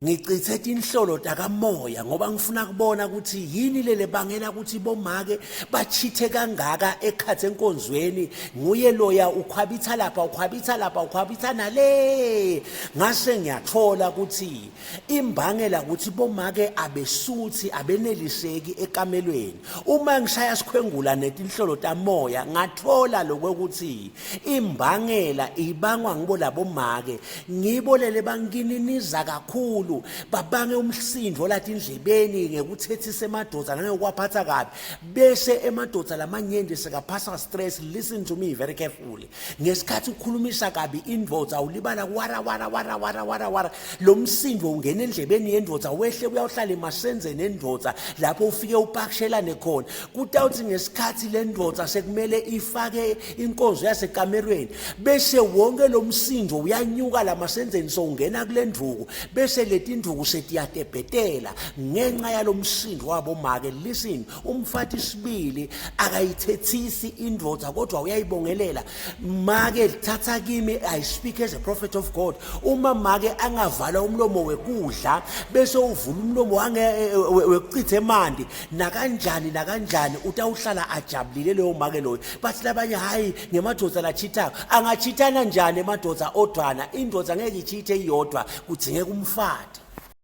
Ngicithe tinhlolo takamoya ngoba ngifuna kubona ukuthi yini lele bangela ukuthi bomake bachithe kangaka ekhathe enkonzweni. Nguye loya ukhwabitha lapha, ukhwabitha lapha, ukhwabitha nale. Ngase ngiyathola ukuthi imbangela ukuthi bomake abesuthi, abeneliseki ekamelweni. Uma ngishaya sikhwengula netinhlolo tamoya, ngathola lokuthi imbangela ibangwa ngibo labomake. Ngibolele bangininiza kakhulu, babange umsindo lathi indlebeni ngekuthethisa emadoda nangekwaphatha kabi, bese emadoda lamanyenti sekaphasa stress. Listen to me very carefully. Ngesikhathi ukhulumisa kabi indvodza, ulibala wara wara wara wara wara wara, lo msindo ungena endlebeni yendvodza, wehle kuyawuhlala emasenzeni endvodza, lapho ufike upakishelane khona. Kutawuthi ngesikhathi le ndvodza sekumele ifake inkonzo yasekamerweni, bese wonke lo msindo uyanyuka lamasenzeni, sowungena kule nduku, bese leti nduku setiyatebhetela ngenxa yalo msindo wabomake. Listen, umfati sibili akayithethisi indvodza, kodwa uyayibongelela. Make, thatha kimi, I speak as a prophet of God. Uma make angavala umlomo wekudla bese uvula umlomo wange wekuchitha emanti, nakanjani nakanjani utawuhlala ajabulile leyo make loyo. Bathi labanye, hayi, ngemadoda lachithako. Angachithana njani emadoda odwana? Indoda ngeke ichithe iyodwa, kudzingeka umfati.